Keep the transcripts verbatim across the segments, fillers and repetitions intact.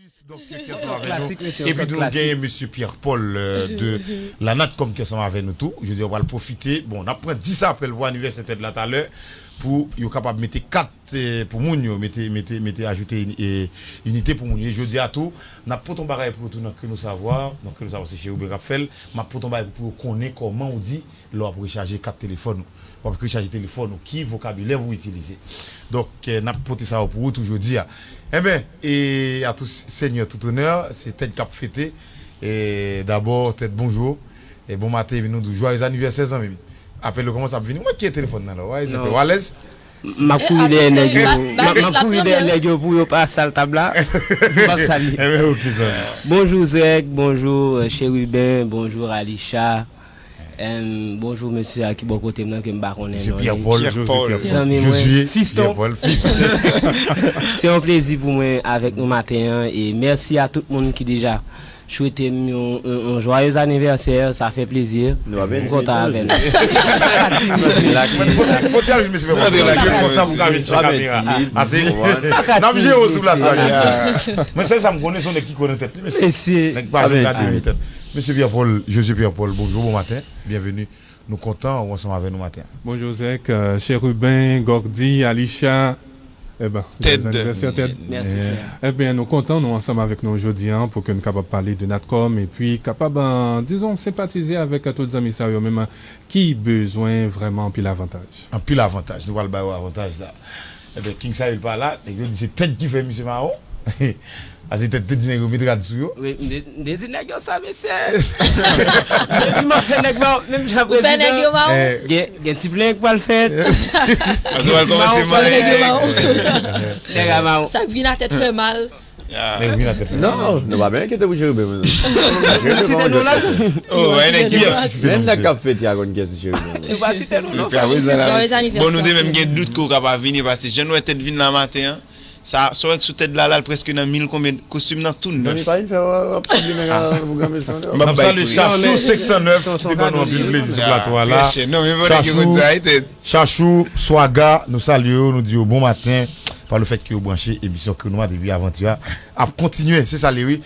Donk, ki ansanm avè nou. Epi nou genyen mesye Pierre Paul, euh, de la Natcom ki ansanm avè nou tou. Jodi a, w pral pwofite. Bon, n ap pran dis apèl pou anivèsè Ted la talè, pou yo kapab mete kat, eh, pou moun yo, mete, mete, mete, ajoute, eh, inite pou moun yo. E jodi a tou, n ap pote yon bagay pou yo tou nan Kri Nou Savwa. Nan Kri Nou Savwa, se Chérubin k ap fè l. M ap pote yon bagay pou yo konnen kòman ou di lè w ap rechaje kat telefòn ou. W ap rechaje telefòn ou, ki vokabilè pou w itilize. Donk, eh, n ap pote sa yo pou ou tou jodi a. Enben, e a tou sènyè, tout onè, se Ted k ap fete. E dabò, Ted, bonjou. E bon maten, epi nou di w jwayez anivèsè, zanmi m. Apèl yo kòmanse ap vini. Ou mèt kite telefòn nan la, w alèz? M ap kouri dèyè nèg yo. M ap, m ap kouri dèyè nèg yo pou yo pa sal tab la. M ap salye. Enben, ok, zanmi. Bonjou, Zèk. Bonjou, euh, Chérubin. Bonjou, Alisha. Em, bonjou, mesye a ki bò kote m nan, ke m pa konnen non li. Pierre Paul. Pierre Paul. Zanmi mwen, Josué, Fiston. Pierre Paul, Fiston. Se yon plezi pou mwen avèk nou maten an, e mèsi a tout moun ki deja swete m yon, yon, yon joyeux anniversaire, sa fè plezi. M kontan avè nou. Fò ti al jwenn mesye Pierre Paul, se konsa pou ka vin sou kamera. Ase, n ap jere w sou plato a. Mwen, sèl sa m konnen, se yon nèg ki kwè nan tèt li, mesye. Nèg pa janm gade nan tèt. Mesye Pierre Paul, Josué Pierre Paul, bonjou, bon maten. Byenveni. Nou kontan ou ansanm avè nou maten an. Bonjou, Zèk, euh, Chérubin, Gordy, Alisha. Eben, joyeux anniversaire, Ted. Mèsi, frè. Eben, nou kontan nou ansanm avèk nou jodi a pou ke nou kapab pale de Natcom epi kapab, euh, dizon, senpatize avèk tout zanmi sa yo menm ki bezwen vrèman anpil avantaj. Anpil avantaj. Nou pral ba yo avantaj la. Enben, King Saül pa la, nèg yo di se Ted ki fè misye mawon. Ase Ted te di nèg yo met rad sou yo. Wi, m te, m te di nèg yo sa, mesye. M te di m ap fè nèg mawon, menm jan prezidan. Ou fè nèg yo mawon? Gen, gen ti plenyen k pral fèt. Gen ti mawon k pral fèt. Nèg a mawon. Sa k vin a tèt fè mal. Nèg vin a tèt fè mal. Non, nou pa byen enkyete pou Chérubin, mwen. Chérubin pa yon jwèt. Oh, e nèg ki ap site non. Menm nèg k ap fete a konn kiyès ki Chérubin. Nou pa site non, non. Bon, nou te menm gen dout ke w ka pa vini, paske jan nou wè Ted vin la maten an, sa, sa w wè k sou Ted la, la, l prèske nan mil konbyen kostim nan tou nèf. Zanmi, pa vin fè w ap sibli nèg a pou granmesi non. N ap salye Chachou senk san nèf, ki te ban nou anpil plezi sou plato a la. Chachou, Chachou, Swaga, nou salye yo, nou di yo bon maten, pa le fèt ke yo branche emisyon Kri Nou Maten, epi avanti a ap kontinye, se sa l ye wi.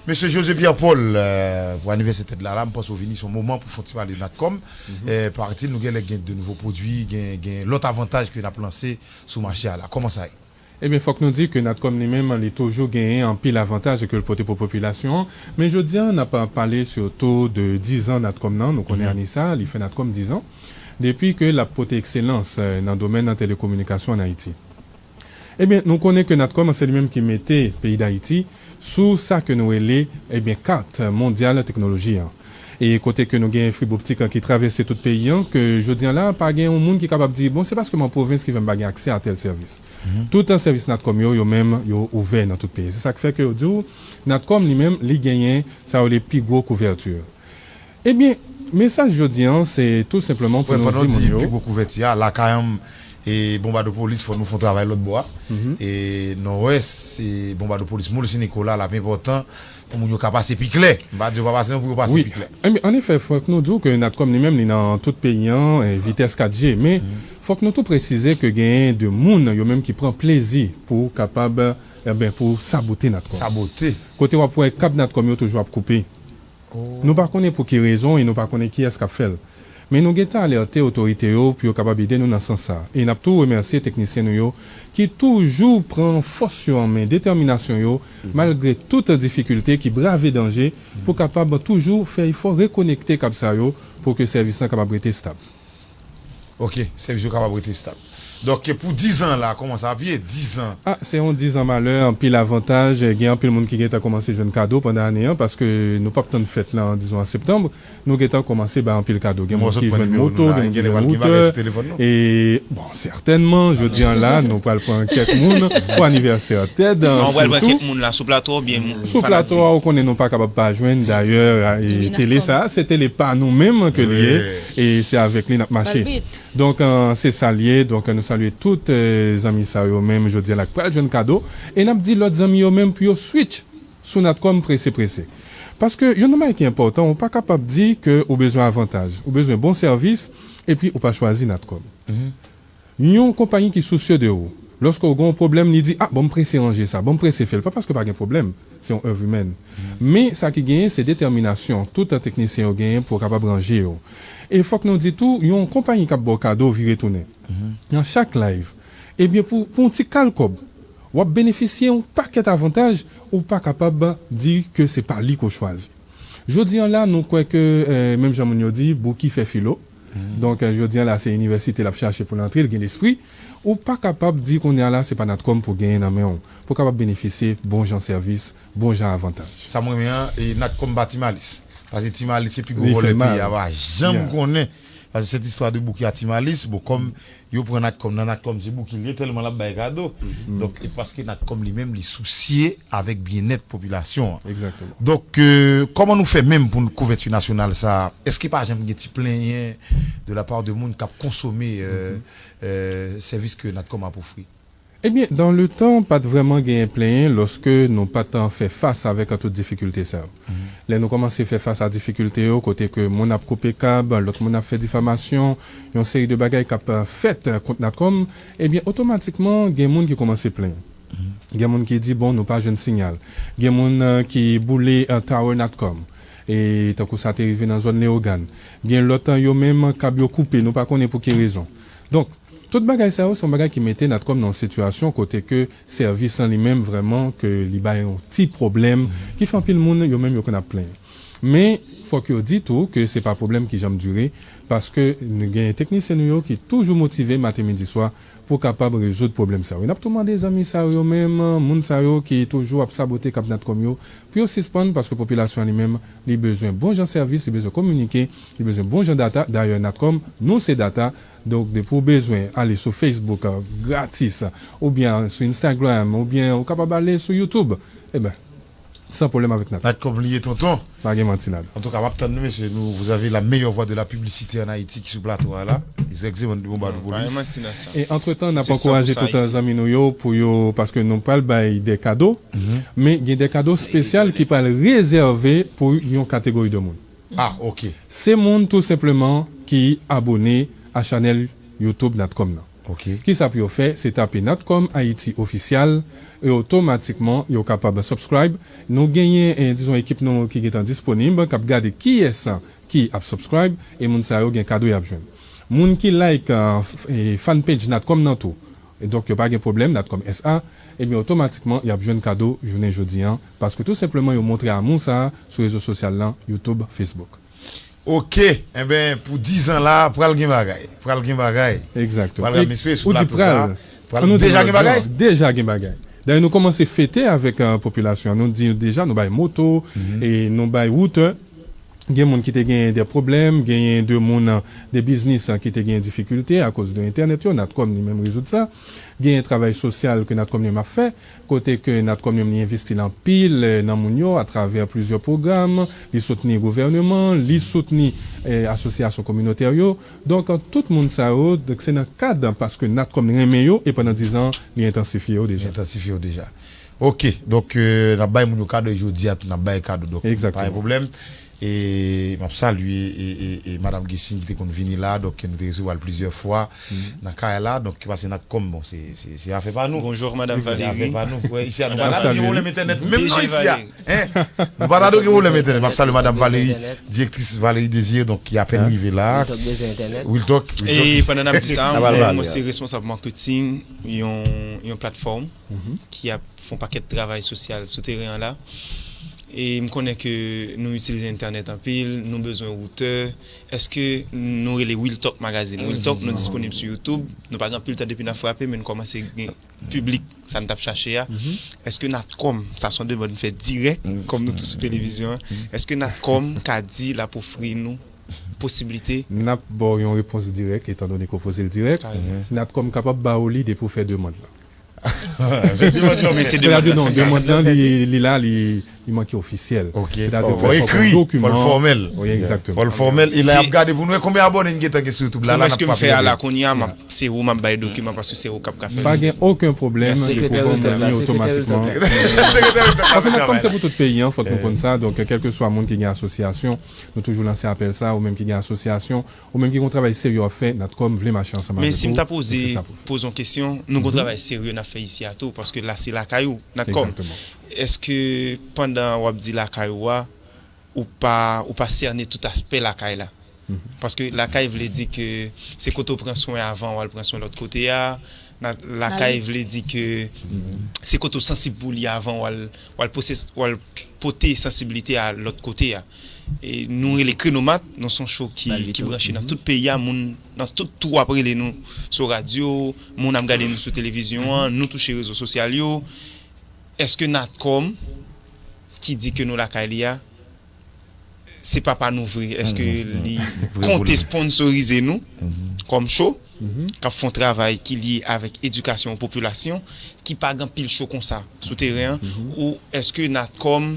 Mesye José Pierre Paul, euh, pou anivèsè Ted la, la, m panse w vini, se yon moman pou fè yon ti pale Natcom. Eh, paratil nou genlè gen de nouvo pwodui, gen, gen lòt avantaj ke n ap lanse sou mache a la. Kòman sa ye? Ebyen, fòk nou di ke Natcom li menm, li toujou genyen anpil avantaj ke l pote pou popilasyon an. Men jodi a, n ap pale sitou de dizan Natcom nan. Nou konnen ane sa, li fè Natcom dizan. Depi ke l ap pote ekselans, eh, nan domèn telekominikasyon ann Ayiti. Ebyen, nou konnen ke Natcom se li menm ki mete peyi Dayiti sou sa ke nou rele, ebyen, kat mondyal teknoloji an. E kote ke nou gen fib optik ki travèse tout peyi an, ke jodi a la, pa gen yon moun ki kapab di, bon, se paske m an pwovens ki fè m pa gen aksè a tèl sèvis. Tout sèvis Natcom yo, yo menm, yo ouvè nan tout peyi. Se sa k fè ke yo di w, Natcom li menm, li genyen sa yo rele pi gwo kouvèti. Ebyen, mesaj jodi a, se tou senpleman pou nou di moun yo. Pandan w di pi gwo kouvèti a, lakay an, e Bonbadopolis, fò nou fè yon travay lòt bò a. E Nòdwès, e Bonbadopolis, Mòl Sen Nikola, l ap enpòtan pou moun yo ka pase pi klè. M pa di yo pa pase, non, pou yo pase pi klè. Wi. Ebyen, an efè, fòk nou di w ke Natcom li menm, li nan tout peyi an, e vitès kat G. Men, fòk nou tou presize ke genyen de moun, yo menm ki pran plezi pou kapab, ebyen, pou sabote Natcom. Sabote. Kote w ap wè kab Natcom yo toujou ap koupe. Nou pa konnen pou ki rezon e nou pa konnen kiyès k ap fè l. Men nou gentan alète otorite yo pou yo kapab ede nou nan sans sa a. E n ap tou remèsye teknisyen nou yo ki toujou pran fòs yo an men, detèminasyon yo, malgre tout difikilte, ki brave danje pou kapab toujou fè efò rekonekte kab sa yo pou ke sèvis lan kapab rete estab. Ok, sèvis yo kapab rete estab. Donk, pou dizan la, kòman sa ap ye? Dizan. A, se yon dizan malè, anpil avantaj, gen anpil moun ki gentan kòmanse jwenn kado pandan ane an, paske nou p ap tann fèt lan, dizon, an septanm, nou gentan kòmanse bay anpil kado. Gen moun ki jwenn moto, gen moun ki jwenn moutè. E, bon, sètènman, jodi a la, nou pral pran kèk moun pou anivèsè Ted. Non, nou pral pran kèk moun la sou plato, oubyen moun fanatik. Sou plato a, ou konnen nou pa kapab pa jwenn, dayè, e tele sa, se tele pa nou menm ke l ye, e se avèk li n ap mache. Donk, eh, se sa l ye. Donk, nou salye tout, eh, zanmi sa yo menm jodi a la k pral jwenn kado. E n ap di lòt zanmi yo menm pou yo switch sou Natcom prese prese. Paske youn nan bagay ki enpòtan, ou pa kapab di ke ou bezwen avantaj, ou bezwen bon sèvis, epi ou pa chwazi Natcom. Yon konpayi ki sousye de ou, Lòske w gen yon pwoblèm, li di, ah, bon, m prese ranje sa, bon, m prese fè l. Pa paske pa gen pwoblèm, se yon èv imèn. Men sa ki genyen, se detèminasyon tout teknisyen yo genyen pou yo kapab ranje yo. E fòk nou di tou, yon konpayi k ap ba w kado vire tounen. Nan chak live, ebyen, pou, pou yon ti kal kòb, w ap benefisye yon pakèt avantaj ou pa kapab di ke se pa li ke w chwazi. Jodi an la, nou kwè ke, eh, menm jan moun yo di, Bouki fè filo. Donk, eh, jodi an la, se inivèsite l ap chache pou l antre, l gen lespri. Ou pa kapab di kounye a la, se pa Natcom pou genyen nan men w, pou w kapab benefisye bon jan sèvis, bon jan avantaj. Sa m renmen an, e Natcom ba Ti Malis. Paske Ti Malis se pi gwo vòlè peyi a, pa janm konnen. Paske cette histoire de Bouki a Ti Malis, bon, kòm yo pran Natcom nan Natcom, se Bouki l ye, tèlman l ap bay kado. Donk, e paske Natcom li menm, li sousye avèk byennèt popilasyon an. Egzakteman. Donk, euh, kòman nou fè menm pou nou kouvèti nasyonal sa a? Èske pa janm gen ti plenyen de la part de moun k ap konsome, euh, euh, sèvis ke Natcom ap ofri? Ebyen, dans le temps, pa t vrèman genyen plenyen lòske nou pa t fè fas avèk tout difikilte sa yo. Lè nou kòmanse fè fas a difikilte yo, kote ke moun ap koupe kab, lòt moun ap fè difamasyon, yon seri de bagay k ap, euh, fèt, euh, kont Natcom, ebyen, otomatikman, gen moun ki kòmanse plenyen. Gen moun ki di, bon, nou pa jwenn siyal. Gen moun, euh, ki boule, euh, tower Natcom. E tankou sa te rive nan zòn Leyogàn. Gen lòt, euh, yo menm, kab yo koupe, nou pa konnen pou ki rezon. Donk, tout bagay sa yo, se yon bagay ki mete Natcom nan yon sitiyasyon kote ke sèvis lan li menm vrèman ke li bay yon ti pwoblèm, ki fè anpil moun, yo menm, yo konn ap plenyen. Men, fòk yo di tou ke se pa pwoblèm ki janm dire, paske nou gen teknisyen nou yo ki toujou motive maten, midi, swa pou kapab rezoud pwoblèm sa yo. E n ap tou mande zanmi sa yo, yo menm, moun sa yo ki toujou ap sabote kab Natcom yo, pou yo sispann, paske popilasyon an li menm, li bezwen bon jan sèvis, li bezwen kominike, li bezwen bon jan data. Dayè, Natcom, nou se data. Donk, depi w bezwen ale sou Facebook, euh, gratis, oubyen sou Instagram, oubyen ou kapab ale sou YouTube, eben, san pwoblèm avèk Natcom. Natcom li ye, tonton. Pa gen manti ladan. Antouka, m ap tann nou, mesye. Nou, vous avez la meilleure voix de la publicité en Haïti ki sou plato a la. Exactement, bon, ba nou polis. E antretan, n ap ankouraje tout zanmi nou yo pou yo, paske nou pral bay de kado, men gen de kado espesyal ki pral rezève pou yon kategori de moun. Ah, ok. Se moun tou senpleman ki abone a chanèl YouTube Natcom nan. Ok. Kisa pou yo fè? Se tape Natcom Haïti Official e otomatikman yo kapab subscribe. Nou genyen, eh, dizon, ekip nou ki gentan disponib, k ap gade kiyès ki ap subscribe, e moun sa yo gen kado y ap jwenn. Moun ki like, eh, f-, eh, fan page Natcom nan tou, e donk yo pa gen pwoblèm, Natcom S A, ebyen otomatikman y ap jwenn kado jounen jodi an, paske tou senpleman yo montre amou sa a sou rezo sosyal lan, YouTube, Facebook. Ok, enben, pou diz an la, pral gen bagay. Pral gen bagay. Egzakteman. Pral gen, m espere sou plato sa a. Pral deja gen bagay? Deja gen bagay. Dayè, nou kòmanse fete avèk, eh, popilasyon an. Nou di deja, nou bay moto, e nou bay woutè. Gen moun ki te genyen de pwoblèm, genyen de moun, eh, de biznis, eh, ki te genyen difikilte akoz de entènèt yo, Natcom li menm rezoud sa. Genyen travay sosyal ke Natcom li menm ap fè, kote ke Natcom li menm li envesti l anpil, eh, nan moun yo atravè plizyè pwogram, li soutni gouvèneman, li soutni, eh, asosyasyon kominotè yo. Donk, tout moun sa yo, donk, se nan kad paske Natcom renmen yo, e pandan diz an, li entansifye yo deja. Entansifye yo deja. Ok, donk, euh, n ap bay moun yo kado jodi a tou, n ap bay kado, donk, pa gen pwoblèm. E m ap salye, e, e, e Madanm Gesine ki te konn vini la, donk, nou te resevwa l plizyè fwa nan kay la, donk, ki pase Natcom, bon, se, se, se afè pa nou. Bonjour, Madame Valérie. Se afè pa nou. Wè, isi a, nou pa gen pwoblèm entènèt, menm non, isi a. Hein? Nou pa ta dwe gen pwoblèm entènèt. M ap salye Madanm Valérie, direktris Valérie Désir, donk, ki apèn rive la. Real Talk bezwen entènèt. Real Talk, Real Talk. E pandan n ap di sa, mwen, mwen se responsab marketing yon, yon platfòm ki ap fè yon pakèt travay sosyal sou teren an la. E m konnen ke nou itilize entènèt anpil, nou bezwen woutè. Èske nou rele Real Talk Magazine? Real Talk, nou disponib sou YouTube. Nou pa gen anpil tan depi n ap frape, men nou kòmanse gen piblik sa n t ap chache a. Èske Natcom, sa se yon demann m fè dirèk, kòm nou tou sou televizyon an, èske Natcom ka di l ap ofri nou posiblite? N ap ba w yon repons dirèk, etandone ke w poze l dirèk. Natcom kapab ba w li depi w fè demann lan. Demann lan, men se demann lan, non, demann lan, li, li la, li, li manke ofisyèl. Sètadi fò l ekri, fò l fòmèl. Wi, egzakteman. Fò l fòmèl. E lè y ap gade pou nou wè konbyen abòne n gentan gen sou YouTube la. Pou mwen, èske m fè a la kounye a, m ap, se ou m ap bay dokiman paske se ou k ap ka fè l. Pa gen okenn pwoblèm, li pou ban moun li otomatikman. Paske Natcom se pou tout peyi an, fòk nou konn sa. Donk, kèlkeswa moun ki gen asosyasyon, nou toujou lanse apèl sa, ou menm ki gen asosyasyon, ou menm ki gen yon travay serye w ap fè, Natcom vle mache ansanm avèk ou. Men si m ta poze, poze yon kesyon, nou gen yon travay serye n ap fè isi a tou, paske la se lakay ou, Natcom. Egzakteman. Èske pandan w ap di lakay ou a, ou pa, ou pa sène tout aspè lakay la? Paske lakay vle di ke se kote w pran swen avan w al pran swen lòt kote a. Lakay vle di ke se kote w sansib pou li avan w al, w al pwosès, w al pote sansiblite a lòt kote a. E nou rele Krenomat, nou se yon show ki, ki branche nan tout peyi a, moun nan tout twou ap rele nou sou radyo, moun ap gade nou sou televizyon an, nou touche rezo sosyal yo. Èske Natcom ki di ke nou lakay li a, se papa nou vre? Èske li konte sponsorize nou kòm show k ap fè yon travay ki lye avèk edikasyon yon popilasyon ki pa gen anpil show konsa sou teren an? Ou èske Natcom,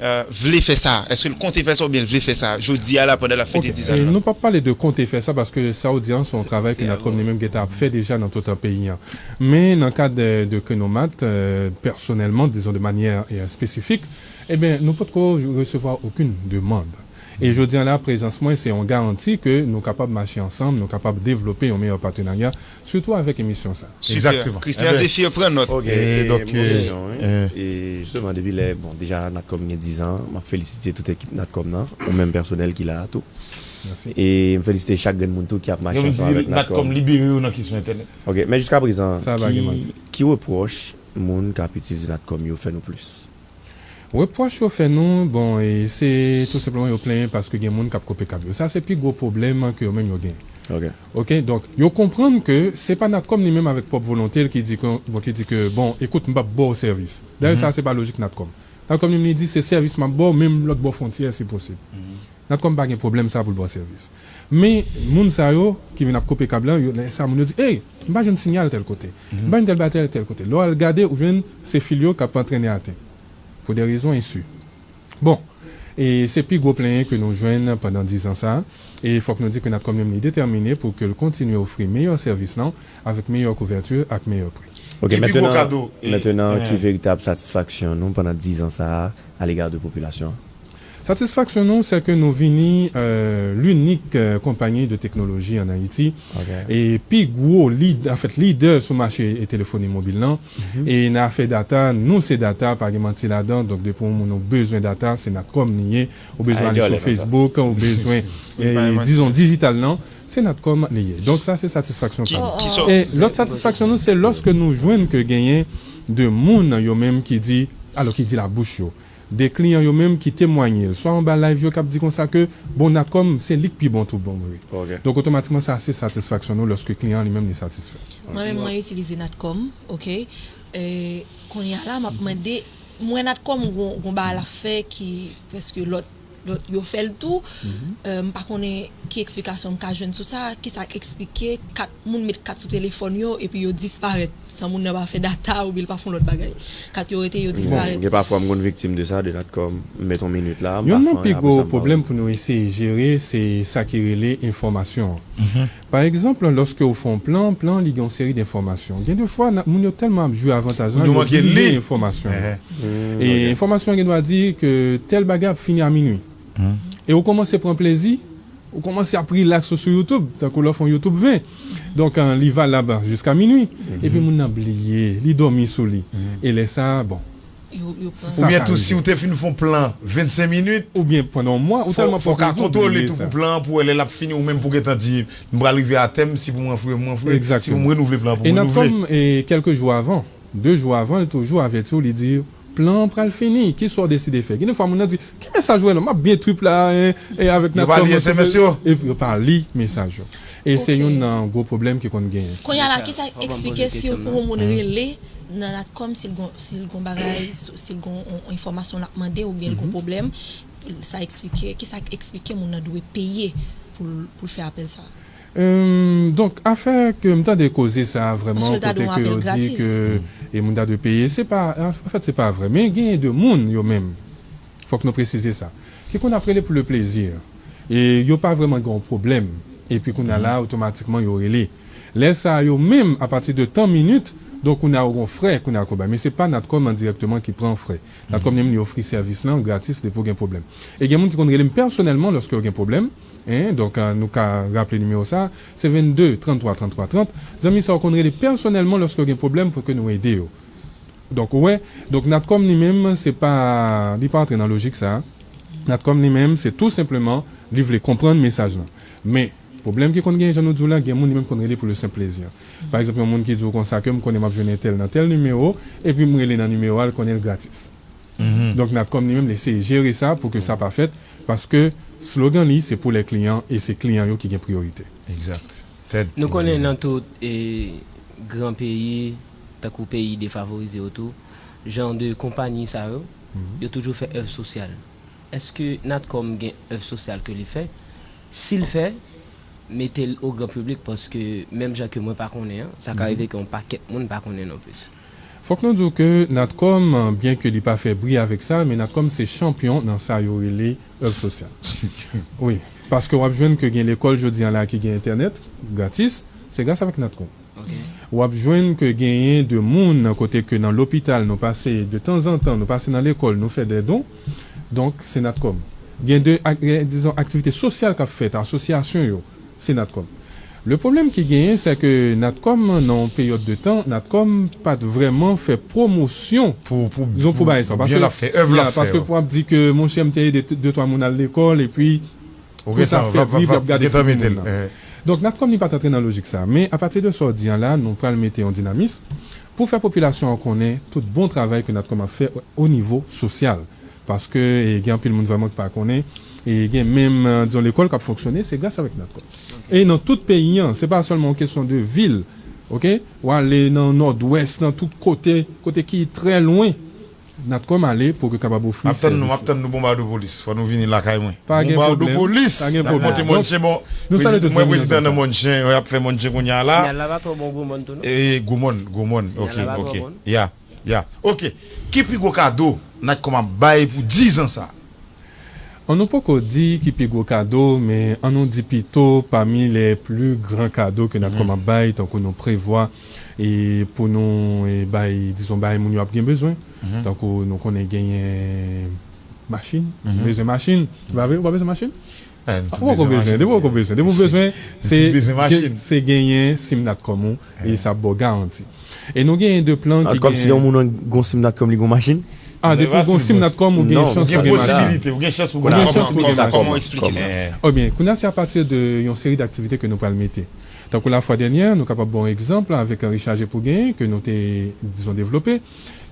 euh, vle fè sa? Èske l konte fè sa oubyen l vle fè sa jodi a la pandan l ap fete dizan l? Nou p ap pale de konte fè sa paske sa w di an se yon travay ke Natcom li menm gentan ap fè deja nan tout peyi an. Men nan kad de, de Krenomat, euh, pèsonèlman, dizon de manyè, euh, espesifik, ebyen, nou potko resevwa okenn demann. E jodi a la, prezans mwen se yon garanti ke nou kapab mache ansanm, nou kapab devlope yon meyè patenarya, sitou avèk emisyon sa. Sipè. Egzakteman. Christian Zephyr pran nòt. Ok, e donk, bon kesyon, wi. E jisteman, depi lè, bon, deja Natcom gen dizan, m ap felisite tout ekip Natcom nan, ou menm pèsonèl ki la a tou. Mèsi. E m felisite chak grenn moun tou ki ap mache ansanm avèk Natcom. Natcom libere yo nan kesyon entènèt. Ok, men jiska prezan, ki, ki repwòch moun k ap itilize Natcom yo fè nou plis? Repwòch yo fè nou, bon, e se tou senpleman yo plenyen paske gen moun k ap koupe kab yo. Sa se pi gwo pwoblèm ke yo menm yo genyen. Ok. Ok, donk, yo konprann ke se pa Natcom li menm avèk pwòp volonte l ki di ke, bon, ki di ke, bon, ekout, m p ap ba w sèvis. Dayè, sa se pa lojik Natcom. Natcom li menm li di se sèvis m ap ba w, menm lòt bò fwontyè si posib. Natcom pa gen pwoblèm sa pou l ba w sèvis. Men, moun sa yo ki vin ap koupe kab la, yo, lè sa moun yo di, ey, m pa jwenn sinyal tèl kote. M pa jwenn tèl bagay tèl, tèl kote. Lè w al gade, ou jwenn se fil yo k ap trennen atè. Pou de rezon ensi. Bon, e se pi gwo plenyen ke nou jwenn pandan dizan sa a. E fòk nou di ke Natcom li menm li detèmine pou ke l kontinye ofri meyè sèvis lan avèk meyè kouvèti ak meyè pri. Ok, ki pi gwo kado? Mentenan, ki veritab satisfaksyon nou pandan dizan sa a alega de popilasyon an? Satisfaksyon nou, se ke nou vini, euh, linik, euh, konpayi de teknoloji ann Ayiti. Ok. E pi gwo lid-, anfèt, lidè sou mache e telefoni mobil lan. E nan afè data, nou se data, pa gen manti ladan. Donk, depi yon moun ou bezwen data, se Natcom li ye. Ou bezwen ale sou Facebook, ou bezwen, e, dizon, dijital lan, se Natcom li ye. Donk, sa se satisfaksyon pa nou. E lòt satisfaksyon nou, se lòske nou jwenn ke genyen de moun yo menm ki di, alò ki di la bouch yo. De kliyan yo menm ki temwanye l, swa anba live yo k ap di konsa ke, bon, Natcom, se li k pi bon tout bon vre. Ok. Donk, otomatikman, sa se satisfaksyon nou lòske kliyan an li menm li satisfè. Mwen menm, mwen itilize Natcom, ok. E, kounye a la, m ap mande, m wè Natcom gon, gon bagay l ap fè ki prèske lòt, lòt yo fè l tou. E, m pa konnen ki eksplikasyon m ka jwenn sou sa, ki sa k eksplike kat moun met kat sou telefòn yo epi yo disparèt san moun nan pa fè data oubyen l pa fè yon lòt bagay. Kat yo rete, yo disparèt. Bon, gen pafwa m konn viktim de sa, de Natcom, m met yon minit la, m pa fè anyen, apre sa m pa wè. Youn nan pi gwo pwoblèm pou nou eseye jere, se sa ki rele enfòmasyon an. Pa egzanp, lòske w fè yon plan, plan li gen yon seri de enfòmasyon. Gen de fwa, moun yo tèlman ap jwi avantaj lan, yo bliye enfòmasyon yo. E enfòmasyon an gen dwa di ke tèl bagay ap fini a minui. E ou kòmanse pran plezi, ou kòmanse ap rilaks ou sou YouTube, tankou lè w fè yon YouTube ven. Donk, an, li valab jiska minui. Epi moun nan bliye, li dòmi sou li. E lè sa a, bon. Oubyen tou, si w te fin fè yon plan vennsenk minit, oubyen pandan yon mwa, ou tèlman pran plezi, ou bliye sa. Fò w ka kontwole tou pou plan an, pou w wè lè l ap fini, ou menm pou w gentan di, m pral rive a tèm, si pou m ranfre, m ranfre, si pou m renouvle plan an, pou m renouvle. E Natcom, e, kèlke jou avan, de jou avan, l toujou avèti w, li di, plan an pral fini, kisa w deside fè? Gen de fwa, moun nan di, ki mesaj ou wè la? M ap byen trip la, e, e avèk Natcom. Yo pa li S M S yo? Epi yo pa li mesaj yo. E se youn nan gwo pwoblèm ki konn genyen. Kounye a la, kisa k eksplike si yon moun rele nan Natcom, si l gon, si l gon bagay, si l gon yon enfòmasyon l ap mande oubyen l gon pwoblèm, sa eksplike, kisa k eksplike moun nan dwe peye pou l, pou l fè apèl sa a? Em, donk, afè ke m tande koze sa a vrèman, kote ke yo di ke, e, moun ta dwe peye, se pa, anfèt, se pa vrè. Men genyen de moun, yo menm, Fòk nou presize sa. Ki konn ap rele pou le plezi. E yo pa vrèman gen yon pwoblèm. Epi kounye a la, otomatikman, yo rele. Lè sa a, yo menm, apati de tan minit, donk kounye a yo gen frè, kounye a yo bay. Men se pa Natcom an dirèkteman ki pran frè. Natcom li menm, li ofri sèvis lan gratis depi w gen pwoblèm. E gen moun ki konn rele m pèsonèlman lòske yo gen pwoblèm. Hein, donk, euh, nou ka raple nimewo sa, se vennde tranntwa tranntwa trant. Zanmi sa yo konn rele pèsonèlman lòske yo gen pwoblèm pou ke nou ede yo. Donk, ou wè, donk, Natcom li menm, se pa, li pa antre nan lojik sa. Natcom li menm, se tou senpleman, li vle konprann mesaj lan. Men, pwoblèm ki konn genyen, jan nou di w la, gen moun li menm konn rele pou le senp plezi. Pa egzanp, yon moun ki di w konsa ke m konnen m ap jwenn entèl nan tèl nimewo, epi m rele nan nimewo a, l konnen l gratis. Donk, Natcom li menm, li eseye jere sa pou ke sa pa fèt, paske slogan li, se pour les clients, e se kliyan yo ki gen priyorite. Exact. Ted, nou konnen nan tout e, gran peyi, tankou peyi defavorize yo tou, jan de konpanyi sa yo, yo toujou fè èv sosyal. Èske Natcom gen èv sosyal ke li fè? Si l fè, mete l o gran piblik, paske menm jan ke mwen pa konnen an, sa ka rive ke yon pakèt moun pa konnen non plis. Fòk nou di w ke Natcom, byen ke li pa fè bri avèk sa, men Natcom se chanpyon nan sa yo rele èv sosyal. Wi, paske w ap jwenn ke gen lekòl jodi a la ki gen entènèt gratis, se gras avèk Natcom. W ap jwenn ke genyen de moun nan kote ke nan lopital nou pase de tanzantan, nou pase nan lekòl, nou fè de don. Donk, se Natcom. Gen de, dizon, aktivite sosyal k ap fèt, asosyasyon yo, se Natcom. Le pwoblèm ki genyen, se ke Natcom, nan yon peryòd de tan, Natcom pa t vrèman fè pwomosyon, dizon, pou bagay sa. Paske, paske pou ap di ke, monchè, m te ede de twa moun al lekòl, epi Pou sa fè bri, y ap gade figi moun nan. Donk, Natcom li pa t antre nan lojik sa. Men, apati de sa w di an la, nou pral mete yon dinamis pou fè popilasyon an konnen tout bon travay ke Natcom ap fè o nivo sosyal. Paske e, gen anpil moun vrèman ki pa konnen. E gen menm, dizon, lekòl k ap fonksyone, se gras avèk Natcom. E nan tout peyi an, se pa sèlman yon kesyon de vil. Oke? W ale nan Nòdwès, nan tout kote, kote ki trè lwen. Natcom ale pou ke kapab ofri sèvis. M ap tann nou, m ap tann nou Bonbadopolis. Fò nou vini lakay mwen. Pa gen pwoblèm. Bonbadopolis. Pa gen pwoblèm. N ap monte Mòn Chen, bon. Nou salye tout zanmi yo. Mwen prezidan nan Mòn Chen, y ap fè Mòn Chen kounye a la. Siyal la pa twò bon Gwomòn tou non. E Gwomòn, Gwomòn. Oke, oke. Ya, ya. Oke. Ki pi gwo kado Natcom ap bay pou diz an sa? An nou poko di ki pi gwo kado, men an nou di pito pami les plus grands cadeaux ke Natcom ap bay, tankou nou prevwa e pou nou e bay, dizon, bay moun yo ap gen bezwen. Tankou nou konnen genyen machin, bezwen machin. Se pa vre, ou pa bezwen machin? Ou poko bezwen, depi ou poko bezwen, depi ou bezwen, se genyen sim Natcom ou, e sa ap ba w garanti. E nou genyen de plan ki genyen. Kòmsi yon moun gon sim Natcom li gon machin? A, depi w gon sim Natcom ou gen chans pou gen machin. Ou gen posibilite, ou gen chans pou gen machin. Kòman w eksplike sa? Ebyen, kounye a se apati de yon seri d aktivite ke nou pral mete. Tankou lafwa dènyè, nou kapab ba w egzanp avèk rechaje pou genyen ke nou te, dizon, devlope.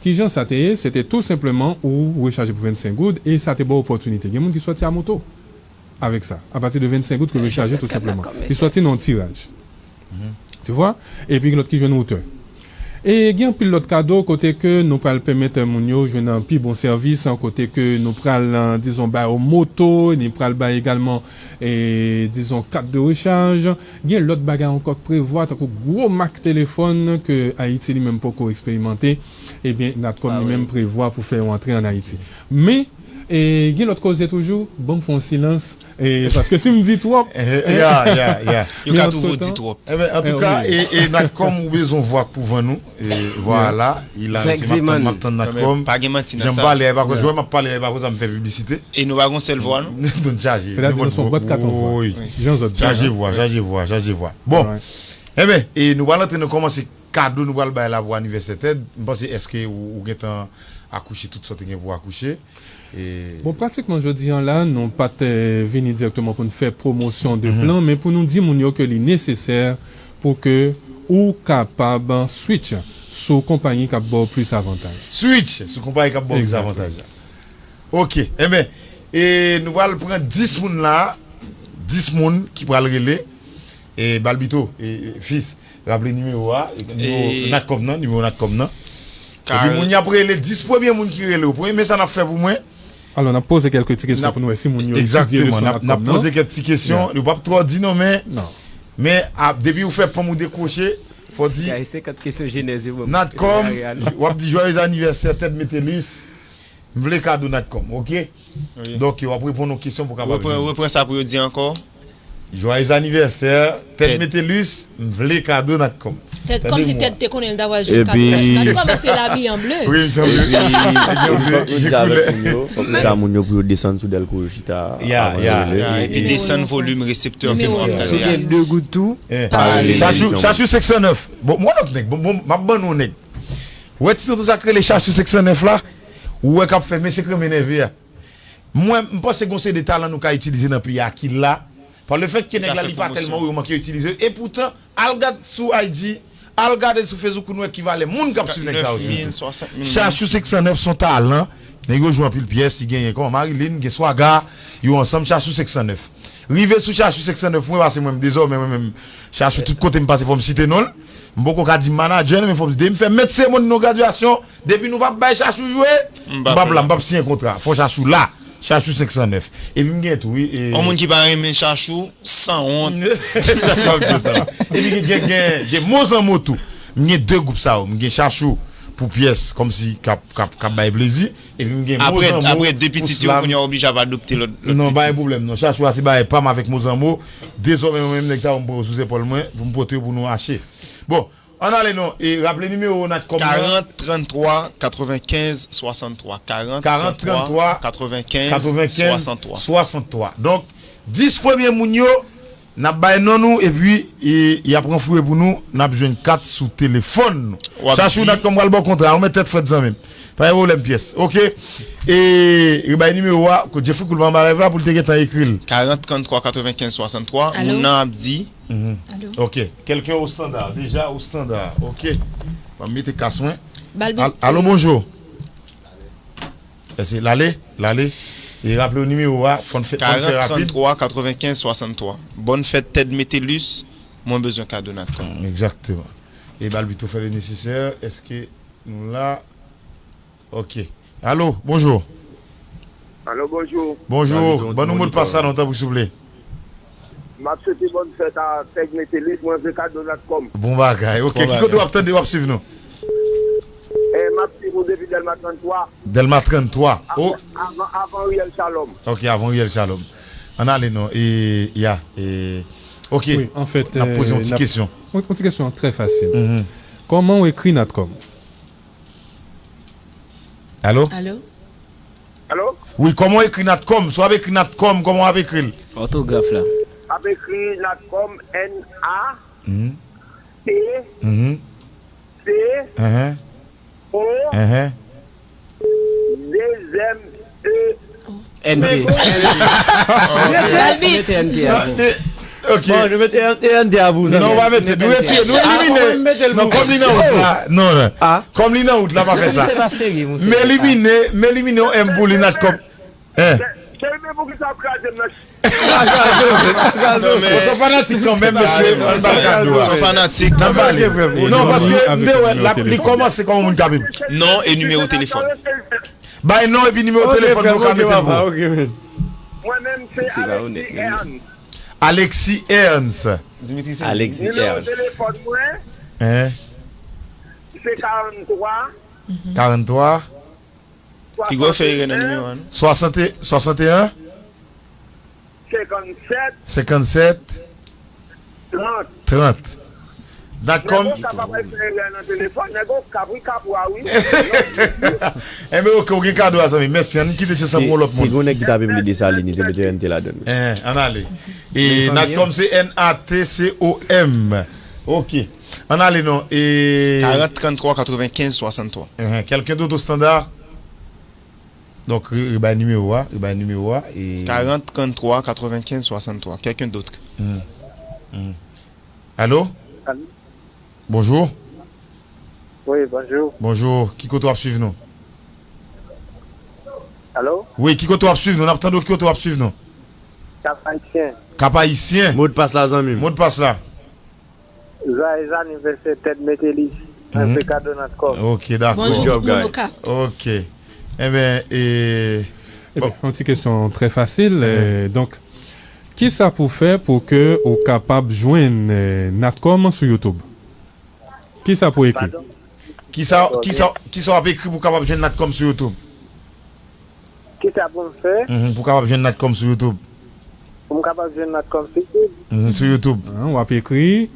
Kijan sa te ye? Se te tou senpleman ou rechaje pou vennsenk goud e sa te ba w opòtinite. Gen moun ki sòti a moto avèk sa. Apati de vennsenk goud ke rechaje tou senpleman. Li sòti nan yon tiraj. Tu vois? Epi gen lòt ki jwenn woutè. E gen anpil lòt kado kote ke nou pral pèmèt moun yo jwenn pi bon sèvis, kote ke nou pral, dizon, ba yo moto, nou pral ba egalman, e, dizon, kat de rechaj. Gen lòt bagay ankò k prevwa, tankou gwo mak telefòn ke Ayiti li menm poko eksperimante. Ebyen, Natcom li menm prevwa pou fè yo antre ann Ayiti. Men, e, gen lòt koze toujou, ban m fè yon silans. E, paske si m di twòp. Ya, ya, ya. Yo ka twouve w di twòp. Enben, antouka, e, e, Natcom, ou bezwen vwa k pou vann ou. E, vwa a la, li la, mesye, m ap tann, m ap tann Natcom. Pa gen manti nan sa. Jan m pale a, e pa koz, wè m ap pale a, e pa koz a m fè piblisite. E nou pa gon sèl vwa, non? Nou chaje. Sètadi nou se yon bwat kat an vwa. Jan zòt di. Chaje vwa, chaje vwa, chaje vwa. Bon. Enben, e nou pral antre nan kòmanse kado nou pral bay la pou anivèsè Ted. M panse èske ou, ou gentan akouche tout sa w te gen pou akouche? E... Bon, pratikman jodi an la, nou pa t, eh, vini dirèkteman pou n fè pwomosyon de plan, men pou nou di moun yo ke li nesesè pou ke ou kapab switch sou konpayi k ap ba w plis avantaj. Switch sou konpayi k ap ba w plis avantaj. Ok, enben, e nou pral pran dis moun la, dis moun ki pral rele, e Balbito, e, e, Fils, raple nimewo a, e, nimewo Natcom nan, nimewo Natcom nan. Epi moun y ap rele, dis premye moun ki rele yo. Premye, men sa n ap fè pou mwen. Alò, n ap poze kèlke ti kesyon pou nou wè si moun yo etidye leson Natcom nan. Egzakteman, n ap poze kèk ti kesyon. Yo p ap twò di non, men, men, a, depi ou fè ponm ou dekwoche, fò di, Natcom, w ap di joyeux anniversaire, Ted Metellus. M vle kado Natcom, oke? Wi. Donk, yo ap reponn yon kesyon pou kapab Repran, jwenn. Repran sa pou yo di ankò. Joyeux anniversaire, Ted Metelus, m vle kado Natcom. Ted, kòmsi Ted te konnen l ta pral jwenn kado. Epi Natcom, mesye l abiye an ble. Wi, m sanble. Epi, fòk nou di avèk moun yo, fòk nou di a moun yo pou yo desann sou dèl kou yo chita. Ya, ya. Ya, epi desann volim reseptè. Si w gen de goud tou, pa rele. Chachou, Chachou senk san nèf. Bon, mwen lòt nèg, bon, bon, m ap ban nou nèg. Ou wè ti tonton sa k rele Chachou senk san nèf la? Ou wè k ap fè mesye k renmen nève a. Mwen, m panse gon seri de talan nou ka itilize nan peyi a ki la. Pa le fèt ke nèg la li pa tèlman ou yo manke itilize. E poutan, al gad sou I G, al gade sou Facebook pou nou wè ki valè moun k ap swiv nèg sa yo swiv tou. Chachou senk san nèf se yon talan. Nèg yo jwe anpil pyès, li genyen kòman Marilyn, gen swaga, yo ansanm Chachou senk san nèf. Rive sou Chachou senk san nèf mwen, pase mwen dezòmè mwen menm Chachou tout kote m pase fò m site non l. M poko ka di manadjè non, men fò m di depi m fè met seremoni non gradyasyon, depi nou pa bay Chachou jwe, m p ap la, m p ap siyen kontra. Fò Chachou la. Chachou senk san nèf. Epi m gen tou wi. Yon moun ki pa renmen Chachou, sanwont. Epi gen, gen, gen, gen Mozanmo tou. M gen de gwoup sa yo. M gen Chachou pou pyès kòmsi k ap, k ap, k ap bay plezi. Epi m gen Mozanmo pou slam. Apre de pitit yo, kounye a oblije ap adopte lòt, lòt pitit. Non, pa gen pwoblèm non. Chachou a se bagay pa m avèk Mozanmo. Dezòmè mwen menm nèg sa yo m pran yo sou zepòl mwen pou m pote yo pou nou mache. Bon, ann ale non. E raple nimewo Natcom nan. Karant, tranntwa, katrevenkenz, swasanntwa. Karant, tranntwa, katrevenkenz, swasanntwa. Donk, dis premye moun yo, n ap bay non nou, epi, e, y ap ranfouye pou nou, n ap jwenn kat sou telefòn nou. Chachou Natcom pral ba w kontra, ou met tèt frèt zanmi m. Pa gen pwoblèm pyès, oke? E, rebay nimewo a, kot Jeffrey Cool pa anba live la, pou l te gentan ekri l. Karant, tranntwa, katrevenkenz, swasanntwa, moun nan ap di. Alo? Oke, kèlken o standard, deja o standard, oke? Ban m mete kas mwen. Alo, bonjou. Èske l ale? L ale. E raple w nimewo a, fò n fè, fò n fè rapid. Karant, tranntwa, katrevenkenz, swasanntwa. Bòn fèt Ted Metelus, mwen bezwen kado Natcom. Egzakteman. E ba l pito fè le nesesè. Èske nou la? Oke. Alo, bonjou. Alo, bonjou. Bonjou. Ban nou modpas la non, tanpri, souple. M ap swete bòn fèt a Ted Metelus, mwen vle kado Natcom. Bon bagay. Oke, ki kote w ap tande, w ap swiv nou? E, m ap swiv ou depi Dèlma tranntwa. Dèlma tranntwa. Avan, avan, avan Riel Shalom. Oke, avan Riel Shalom. Ann ale non. E, ya, e, oke. Wi, anfèt, n ap poze yon ti kesyon. Yon, yon ti kesyon trè fasil. Kòman w ekri Natcom? Alo? Alo? Alo? Wi, kòman w ekri Natcom? Si w ap ekri Natcom, kòman w ap ekri l? Òtograf la. Ap ekri Natcom, N A T C O dezèm E N T. Mete N T a pou. Ok. Bon, nou mete N T a pou. Non, ou pa mete. Nou retire, nou elimine. Non, kòm li nan wout la. Non, non. Kòm li nan wout la, pa fè sa. M elimine, m elimine yon M pou li, Natcom. Hein. Cheri, men poukisa w kraze m nan? Kraze w, kraze w. Bon, se yon fanatik kanmenm, mesye. Ann ba l kado a. Se yon fanatik kanmenm. Non, paske m te wè, li kòmanse kòm yon moun k ap. Non e nimewo telefòn. Bay non epi nimewo telefòn nou ka mete l pou. Ok, frè, ok, frè. Mwen menm se Alexis Ernst. Alexis Ernst. Dimitri se Alexis Ernst. Nimewo telefòn mwen. Hein? Se karannntwa. Karannntwa. Piga w fè erè nan nimewo a, non? Swasante, swasanteyen? Senkannsèt. Senkannsèt. Trant. Trant. Natcom. Nèg Okap ap fè erè nan telefòn. Nèg Okap, wi, Kapwa, wi. Enben, ok, ou gen kado a, zanmi. Mèsi. Ann kite chans lan pou yon lòt moun. Te gon nèg ki t ap epi Desalin, li te mete N T ladan l. Hein, ann ale. E Natcom se N A T C O M. Ok. Ann ale non. E karant, tranntwa, katrevenkenz, swasanntwa. Hein, quelqu'un d'autre au standard? Donk, re-, rebay nimewo a, rebay nimewo a, e karant, tranntwa, katrevenkenz, swasanntwa. Quelqu'un d'autre? Hmm. Hmm. Alo? Alo? Bonjou. Wi, bonjou. Bonjou. Ki kote w ap swiv nou? Alo? Wi, ki kote w ap swiv nou? N ap tande w, ki kote w ap swiv nou? Kap Ayisyen. Kap Ayisyen. Modpas la, zanmi m. Modpas la. Joyeux anniversaire, Ted Metelus. Mwen se kado Natcom. Ok, dakò. Bonjou tout moun Okap. Ok. Enben, e, bon. Enben, yon ti kesyon trè fasil. Eh, donk, kisa pou fè pou ke ou kapab jwenn, eh, Natcom sou YouTube? Kisa pou ekri? Pardon? Kisa, kisa, kisa w ap ekri pou w kapab jwenn Natcom sou YouTube? Kisa pou m fè? Mhm, pou w kapab jwenn Natcom sou YouTube. Pou m kapab jwenn Natcom sou YouTube? Mhm, sou YouTube. Ah, w ap ekri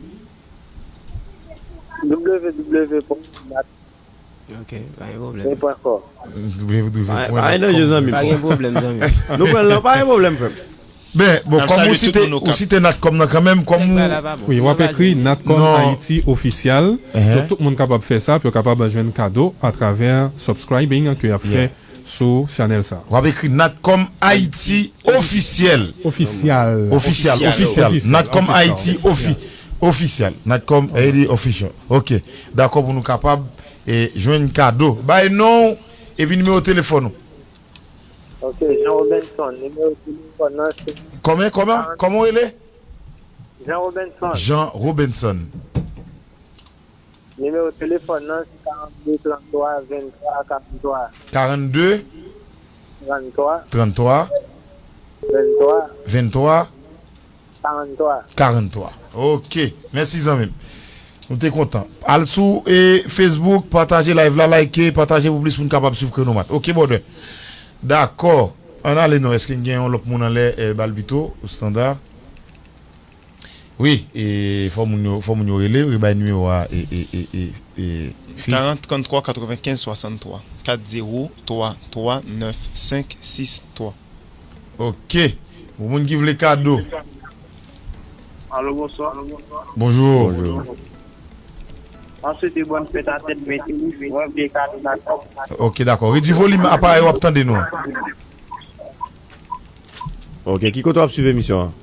www pwen nat. Ok, pa gen pwoblèm. Pwen kò. Www pwen nat. Pa gen pwoblèm, zanmi. Pa gen pwoblèm, zanmi. Nou pran l nan, pa gen pwoblèm, frè m. Ben, bon, kòm ou site, ou site Natcom nan kanmenm, kòm ou... Wi, w ap ekri Natcom Haiti Official. Donk, tout moun kapab fè sa, pou yo kapab jwenn kado atravè subscribing ke y ap fè sou chanèl sa. W ap ekri Natcom Haiti Official. Official. Official, official. Natcom Haiti Official. Natcom Haiti Official. Ok. Dakò, pou nou kapab, e, jwenn kado. Bay non w epi nimewo telefòn ou. Ok, Jean Robinson, nimewo telefòn nan se... Kòman, kòman? Kòman w rele? Jean Robinson. Jean Robinson. Nimewo telefòn nan se karannde trannde ventwa karannde. Karannde? Trannde. Trannde. Ventwa. Ventwa. Karannde. Karannde. Ok. Mèsi, zanmi m. Nou te kontan. Al sou, e, Facebook, pataje live la, like, pataje pou plis moun kapab swiv Krenomat. Ok, brother. Dakò. Ann ale non. Èske n gen yon lòt moun anlè, e, bal pito, ou standard? Wi, e, fò moun yo, fò moun yo rele, rebay nimewo a, e, e, e, e, e, Fils. Karant, tranntrwa, katrevenkenz, swasanntwa. Kat zewo twa twa nèf senk sis twa. Ok. Pou moun ki vle kado. Alo, bonswa. Bonjou. Bonjou. Mwen swete bòn fèt a tèt mwen tou. Mwen vle kado nan kòb. Ok, dakò. Redui volim aparèy w ap tande nou an. Ok, ki kote w ap swiv emisyon an?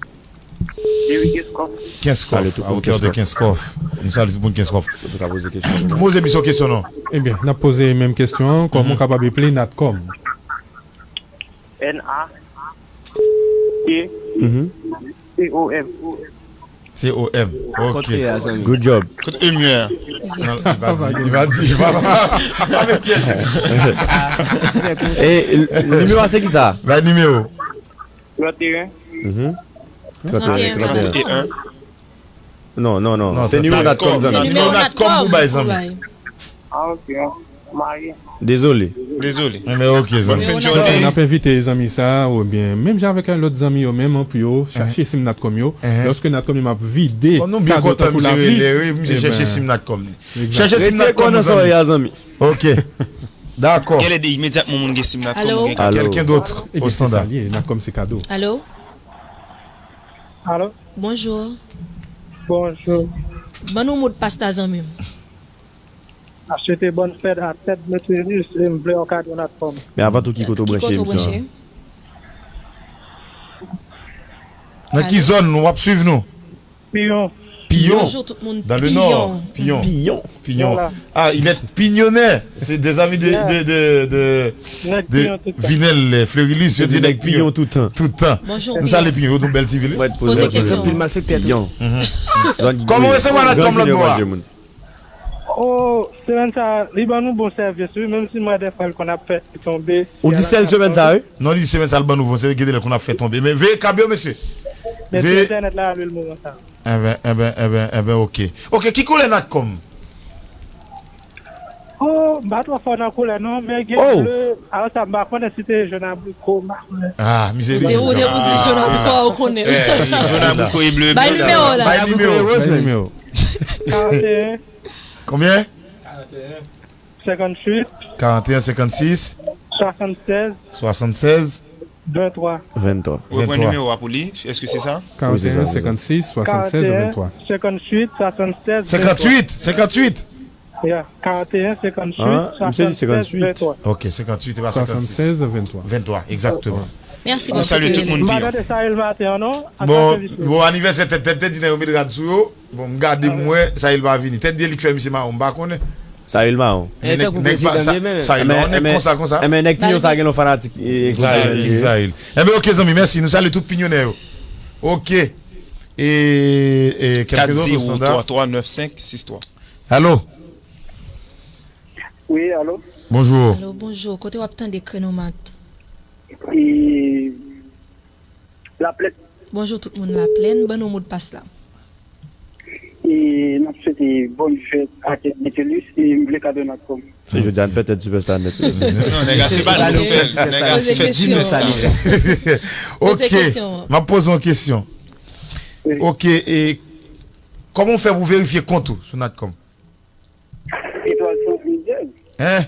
Depi Kenskòf. Kenskòf. Salye tout moun Kenskòf. Kenskòf. Nou salye tout moun Kenskòf. Ou ka poze kesyon. Poze misyon kesyon non. Ebyen, n ap poze menm kesyon an, kòman w kapab eple Natcom? N A T C O M. C O M. Ok. Good job. Kote M yo a? Non, li pa di, li pa di, li pa, pa met pyès. E, nimewo a se ki sa? Bay nimewo. Trannteyen. Mhm. Trannteyen, trannteyen. Trannteyen. Non, non, non. Se nimewo Natcom, zanmi. Nimewo Natcom pou bay, zanmi. Ah, ok. Marye. Dezole. Dezole. Enben, ok, zanmi. Bòn fen jounen. N ap envite zanmi sa a, oubyen menm jan avèk lòt zanmi yo menm, pou yo chache sim Natcom yo. Lòske Natcom yo ap vide kado tankou lapli. Wi, misye chèche sim Natcom li. Chèche sim Natcom, zanmi. Ok. Dakò. Genlè de imedyatman moun gen sim Natcom, ou gen kado. Alo. Ebyen, se sa l ye, Natcom se kado. Alo? Alo? Bonjou. Bonjou. Ban nou modpas la, zanmi m. M ap swete bòn fèt a Ted Metrius e m vle yon kado Natcom. Men avan tou, ki kote w branche emisyon an? Nan ki zòn w ap swiv nou? Piyon. Piyon. Bonjou tout moun. Dans le Nord. Piyon. Piyon. Piyon. Ah, il est pinyonè. C'est des amis de, de, de, de, de Vinel, euh, Fleurilis. Yo di nèg Piyon tout tan. Tout tan. Bonjou. Nou salye Piyon, yo di yon bèl ti vil. Poze kesyon. Anpil malfektè tou. Piyon. Kòman w resevwa Natcom lòt bò a? Oh, semèn sa, li ban nou bon sèvis, wi, menm si m wè dèfwa l konn ap fè tonbe. Ou di sèl semèn sa, wi? Non, li di semèn sa, l ban nou bon sèvis, genlè l konn ap fè tonbe. Men veye kab yo, mesye. Men veye entènèt la rale l moman sa. Enben, enben, enben, enben, ok. Ok, ki koulè Natcom? Oh, m pa twò fò nan koulè, non, men gen ble. Alò sa, m pa konnen si te jòn abriko, m pa konnen. Ah, mizeri. Depi w di jòn abriko, ou konnen. Jòn abriko e ble. Bay nimewo la. Bay nimewo. Bay nimewo. Karanteyen. Konbyen? Karanteyen. Senkanntuit. Karanteyen, senkannsis. Swasannsèz. Swasannsèz. Venntwa. Venntwa. Repran nimewo a pou li. Èske se sa? Karanteyen, senkannsis, swasannsèz, venntwa. Senkanntuit, swasannsèz, venntwa. Senkanntuit, senkanntuit. Ya, karanteyen, senkanntuit, swasannsèz, venntwa. Ok, senkanntuit, e pa senkannsis. Swasannsèz, venntwa. Venntwa, egzakteman. Mèsi. Nou salye tout moun Piyon. M pa tande sa e l maten an, non. Bon, bon anivèsè Ted, Ted, Ted di nèg yo met rad sou yo. Bon, m gade m wè, Sayil pa vini. Tèt de li k fè misye mawon, m pa konnen. Sayil mawon. Men nèg, nèg pa, Sayil mawon, nèg konsa, konsa. Enben, nèg Piyon sa gen yon fanatik, e, Sayil. Enben, ok, zanmi, mèsi. Nou salye tout Pinyonè yo. Ok. E, e, kèlke zòt o standard. Kat zewo twa twa nèf senk sis twa. Alo? Wi, alo? Bonjou. Alo, bonjou. Kote w ap tande Krenomat? E, Laplèn. Bonjou tout moun Laplèn, ban nou modpas la. E n ap swete bòn fèt a Ted Metellus e m vle kado Natcom. Se jodi a n fè tèt sipèsta nèt. Non, nèg la se bal nou fè. Nèg la se fèt sipèsta nèt. Poze Ok, kesyon an. M ap poze yon kesyon. Wi. Ok, e kòman w fè pou verifye kont ou sou Natcom? Etwal san en dyèz. Hein?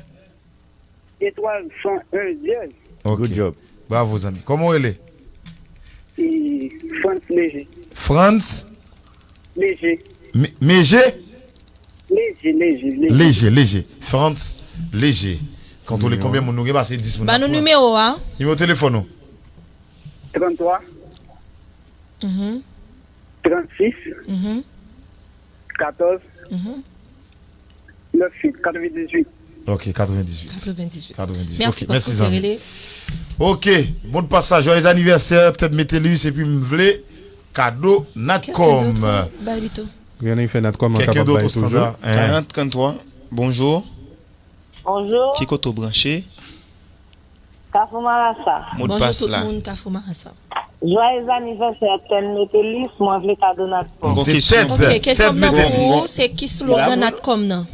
Etwal san en dyèz. Ok. Good job. Bravo, zanmi. Kòman w rele? E Frantz Léger. Frantz? Léger. Me- Meje? Léger, Léger, Léger. Léger, Léger. Frantz Léger. Kontwole konbyen moun nou gen, pase dis moun. Ba nou nimewo a. Nimewo telefòn ou? Tranntwa, Mhm. trannsis, Mhm. katòz, Mhm. nèf uit, katrevendizuit. Ok, katrevendizuit. Katrevendizuit. Katrevendizuit. Mèsi Ok, mèsi paske w te zanmi. Rele. Ok, modpas la, joyeux anniversaire, Ted Metellus, epi m vle kado Natcom. Kèlken dòt, ba li tou. Gen nèg fè Natcom an Kèlken kapab dòt bay toujou. Standard, hein. Karant tranntwa, bonjou. Bonjou. Ki kote w branche? Kafou Marasa. Modpas la. Bonjou tout moun Kafou Marasa. Joyeux anniversaire, Ted Metellus, mwen vle kado Natcom. Bon Se kesyon. Ted, Ok, kesyon Ted m nan pou Metellus. Ou, se ki slogan Natcom nan?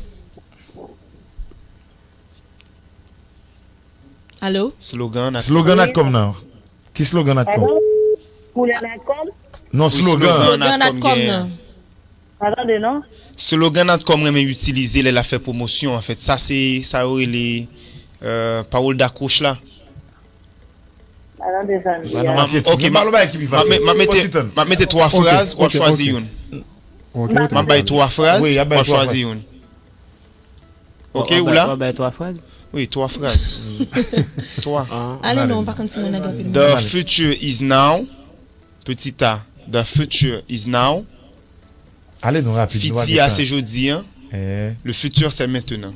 Alo? Slogan Natcom. Slogan Natcom nan. Ki slogan Natcom? Pardon? Koulè Natcom? Non, Wi, slogan. Slogan slogan Natcom Natcom gen. Nan. Pa tande, non? Slogan Natcom renmen itilize lè l ap fè pwomosyon, anfèt. Sa se sa yo rele euh, pawòl dakwoch la. Pa tande sa m di a. Ok, m ap mete, m ap mete twa fraz, w ap chwazi youn. M ap bay twa fraz, w ap chwazi youn. Ok, ou la? W ap bay twa fraz? Wi, twa fraz. Twa. Ale non, m pa konn si mwen nèg anpil. The future is now. Petit a, the future is now. Ale non rapid. Fiti a se jodi an. Le futur c'est maintenant.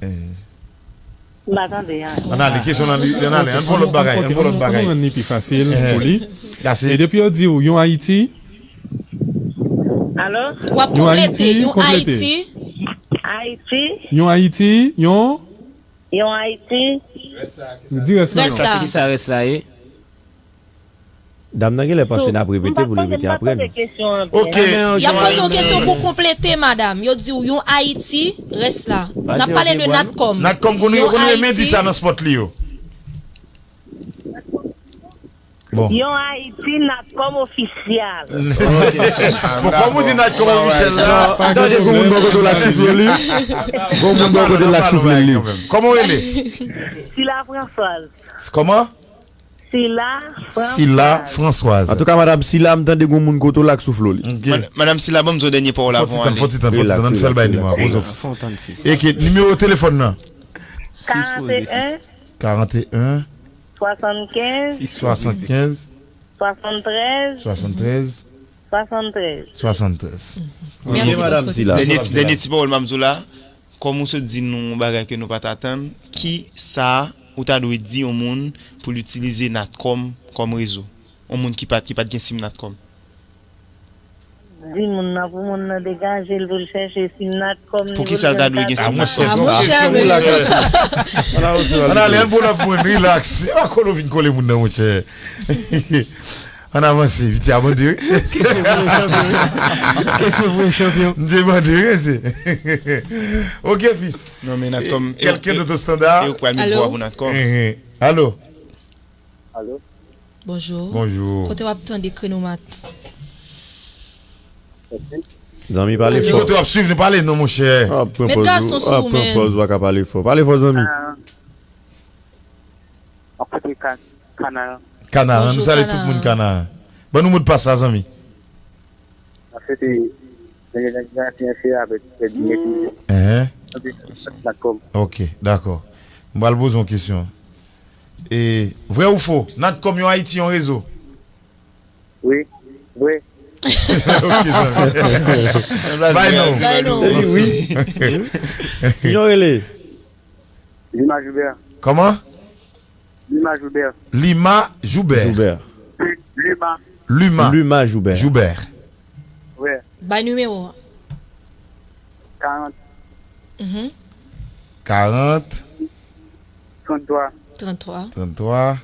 M pa tande anyen. Ann ale, kesyon nan li, ann ale, ann pran lòt bagay, ann pran lòt bagay. Ann rann li pi fasil pou li. E depi yo di w yon Ayiti, Alo? W ap konplete, yon Ayiti. Ayiti. Yon Ayiti, yon Yon Ayiti. Li di rès la. Rès la. Ki sa rès la ye? Dam nan genlè panse n ap repete pou li rete apre nou. Ok. Y ap poze yon kesyon pou konplete, madanm. Yo di w yon Ayiti, rès la. N ap pale de Natcom. Natcom konnen yo konnen renmen di sa nan spòt li yo. Bon. Yon Ayiti, Natcom ofisyal. Bon, kòm ou di Natcom ofisyal la. Tande gon moun bò kote w la k soufle li. Gon moun bò kote w la k soufle li. Kòman w rele? Sila Françoise. Kòman? Sila Françoise. Sila Françoise. Antouka, madanm Sila, m tande gon moun kote w la k soufle li. Madanm Sila, ban m di w dènye pawòl avan w ale. Fò ti tann, fò ti tann, ann fè l bay nimewo a, poze w. Eke, nimewo telefòn nan. Karanteyen. Karanteyen. Swasannkenz. Swasannkenz. Swasanntrèz. Swasanntrèz. Swasanntrèz. Swasanntrèz. Mèsi, madanm Sila. Dènye, dènye ti pawòl m ap di w la. Kòm ou sot di nou yon bagay ke nou pa t atann, ki sa ou ta dwe di yon moun pou l itilize Natcom kòm rezo? Yon moun ki pa t, ki pa t gen sim Natcom. Di moun nan pou moun nan degaje l pou l chèche sim Natcom li pou l fè l kado. Poukisa l ta dwe gen sim Natcom? Ah, monchè, monchè. Ann ale, ann pran lòt moun, rilaks. E pa kole w vin kole moun nan, monchè. Ann avanse, piti a bande wi. Kesyon pou yon chanpyon. Kesyon pou yon chanpyon. M te bande wi, mesye. Ok, fis. Non, men Natcom, kèlken dòt standar. E ou pral met vwa pou Natcom. Alo? Alo? Bonjou. Bonjou. Kote w ap tande Krenomat? Zanmi, pale fò. Ki kote w ap swiv nou? Pale non, monchè. Met gason sou ou, men. Pran pòz ou, pa ka pale fò. Pale fò, zanmi. M ap koute Kanaran. Kanaran, nou salye tout moun Kanaran. Ban nou modpas la, zanmi. M ap swete Daniel Anjou Nasyen se avèk Fred Dimitri. Enhen. Ok, dakò. M pral poze yon kesyon. E, vrè ou fo? Natcom yon Ayiti, yon rezo? Wi, vre. Ok, zanmi. Bay non. Bay non. Wi. Kijan w rele? Lima Joubert. Kòman? Lima Joubert. Lima Joubert. Joubert. Lima. Lima. Lima Joubert. Joubert. Wi. Bay nimewo a. Karant. Mhm. Karant. Tranntwa. Tranntwa. Tranntwa.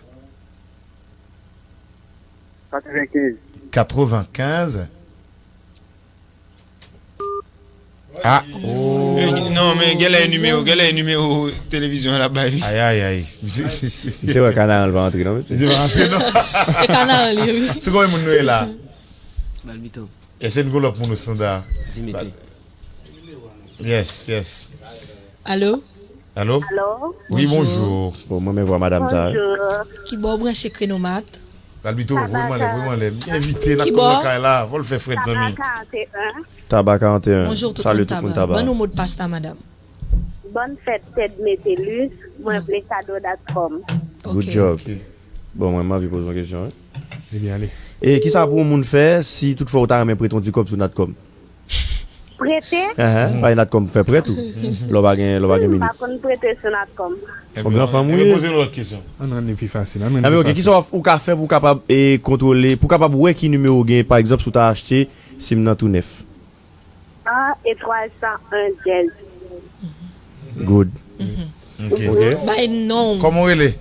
Katrevenkenz. Katrevenkenz. Ah. Oh. Eh, non, men genlè e nimewo, genlè e nimewo televizyon an l ap bay, wi. Ay, ay, ay. Misye wè Kanaran l pa antre non, mesye. Misye pa antre non. E Kanaran li, wi. Se konbyen moun nou ye la? Balbito. Ese n gon lòt moun o estanda. Dimitri. Yes, yes. Alo? Alo? Alo? Wi, Bonjou. bonjou. Bon, mwen men vwa madanm sa. Bonjou. Kibò w branche Krenomat? Balbito, voye m anlè, voye m anlè. M gen envite, n ap Kibò? Konn lakay la, fò l fè frèt, zanmi. Taba karanteyen. Taba karanteyen. Bonjou tout Salut moun tout moun Taba. Taba. Ban nou mo de pas la, madanm. Bòn fèt Ted Metelus, mwen vle kado dot com. Good Ok. job. Ok. Bon, mwen m anvi poze yon kesyon, wi. Ebyen, ale. E kisa pou yon moun fè si toutfwa ou ta renmen prete yon ti kòb sou Natcom? Prete? Ahan, bay Natcom fè prè tou. Lè w pa gen, lè w pa gen M minit. pa konn prete sou Natcom. Yon gran fanm ou Ebyen, ye? Poze yon lòt kesyon. Ann rann li pi fasil. Ann rann Ah, men li ok, pi kisa fasil. w ou ka fè pou w kapab e kontwole, pou w kapab wè ki nimewo w gen, pa egzanp, si w ta achte sim nan tou nèf? Ah, etwal san en dyèz. Good. Ok. Ok. Bay non. Kòman w rele?